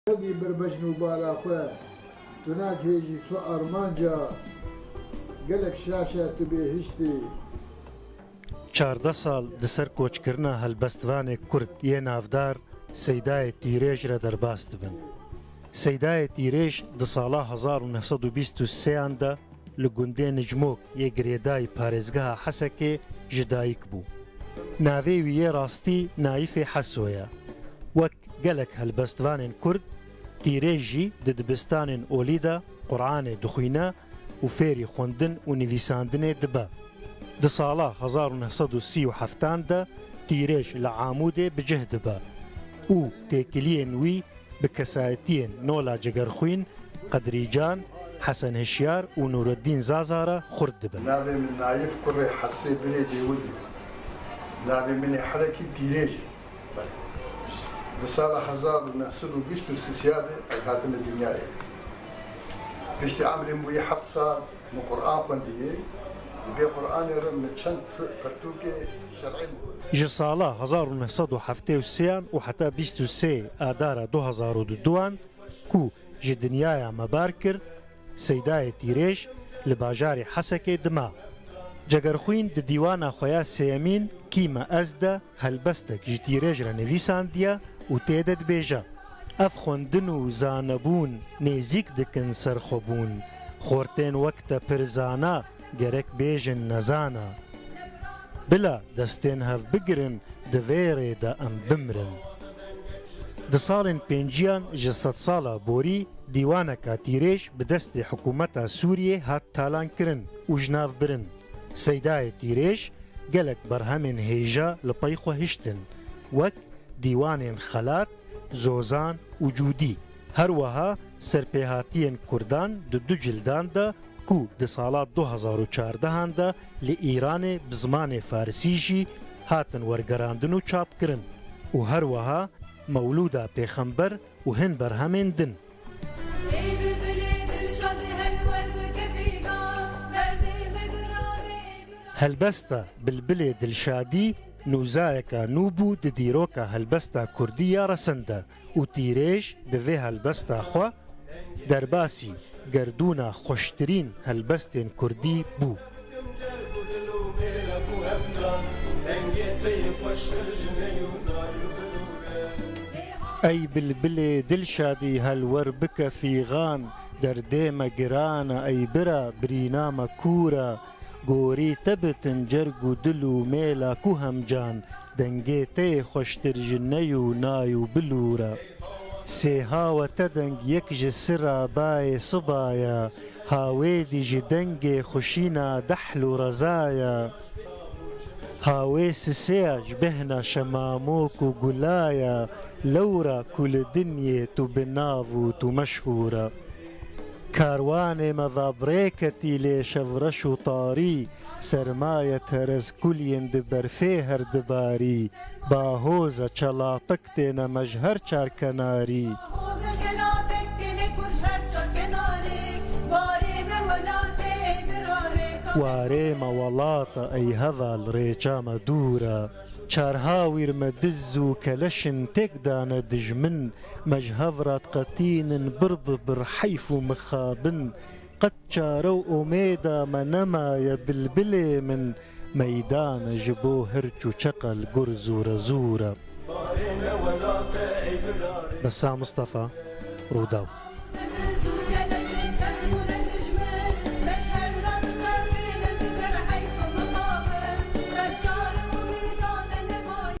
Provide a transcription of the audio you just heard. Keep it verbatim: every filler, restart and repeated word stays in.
Xwedî bir bejn û bala xwe, tu nakêjî tu armanca, gelek şaş e tu bêhiştî. Çardeh sal di ser koçkirina helbestvanê Kurd yê navdar Seydayê Tîrêj re derbas dibin. Seydayê Tîrêj di sala hezar û neh sed û bîst û sêyan de li gundê Nicmok yê girêdayî parêzgeha Hesekê ji dayik bû. Navê wî yê rastî Nayîfê Heso ye. Wek gelek helbestvanên Kurd, Tîrêj jî di dibistanên olî de Quranê dixwîne û fêrî xwendin û nivîsandinê dibe. Di sala hezar û neh sed û sî û heftan de Tîrêj li Amûdê bi cih dibe û têkiliyên wî bi kesayetiyên Nola Cegerxwîn, Qedrî Can, Hesen Hişyar û Nûreddîn Zaza re xurt dibin. Navê min Nayif kurê Hesê birê Dêwidê. Navê min ê herekî Tîrêj e. Di sala hezar û neh sed û bîst û sê de ez hatime dinyayê. Piştî emrê min bûye heft sal, min Quran xwendiye. Di vê Quranê re min çend fi-, pirtûkê şer'î min xwend. Ji sala hezar û neh sed û heftê û sêyan û heta bîst û sê Adara du hezar û duduan ku ji dinyaya me bar kir, Seydayê Tîrêj li bajarê Hesekê dima. Cegerxwîn di dîwana xwe ya sêyemîn Kî me ez de helbestek ji Tîrêj re nivîsandiye û tê de dibêje, Ev xwendin û zanebûn nêzîk dikin serxwebûn. Xortên wek te pir zana, gerek bêjin nezana. Bila destên hev bigirin, di vê rê de em bimrin. Di salên pênciyan ji sedsala borî dîwaneka Tîrêj bi destê hikûmeta Sûriyê hat talankirin û ji nav birin. Seydayê Tîrêj gelek berhemên hêja li pey xwe hiştin, wek dîwanên Xelat, Zozan û Cûdî. Her wiha serpêhatiyên Kurdan di du cildan de ku di sala du hezar û çardehan de li Îranê bi zimanê farisî jî hatin wergerandin û çapkirin û her wiha Mewlûda Pêxember û hin berhemên din. Helbesta Bilbilê Dilşadî nûzayeka nû bû di dîroka helbesta kurdî ya resen de û Tîrêj bi vê helbesta xwe derbasî gerdûna xweştirîn helbestên kurdî bû. Ey bilbilê Dilşadî, helwer bike fîxan, derdê me giran e, ey bira, birîna me kûr e. Gorî te bitin cerg û dil û mêla ku hemcan, dengê te yê xweştir ji ney û nay û bilûr e. Sêha we te deng yek ji sira bayê siba ye, hawêdî ji dengê xuşîna dehl û reza ye. Hawê sisê ye ji bêhna şemamok û gula ye, lewra ku li dinyê tu bi nav û tu meşhûr e. Karwanê me va bi rê ketî lê şevreş û tarî, sermaye terez kuliyên di berfê her dibarî. Bahoz e çelapik têne me ji her çar kenarî. Bahoz e çelapik têne kur ji her çar kenarî. Warê me welat e ey bira rêka. Warê me welat e ey heval rêça me dûr e. Çar hawîr me diz û keleş in têk dane dijmin. Me ji hev re diqetînin bir bi bir heyf û mixabin. Qet çare û omêda me nemaye bilbilê min, meydan e ji bo hirç û çeqel gur zûre zûre. Bessam Mistefa, Rûdaw.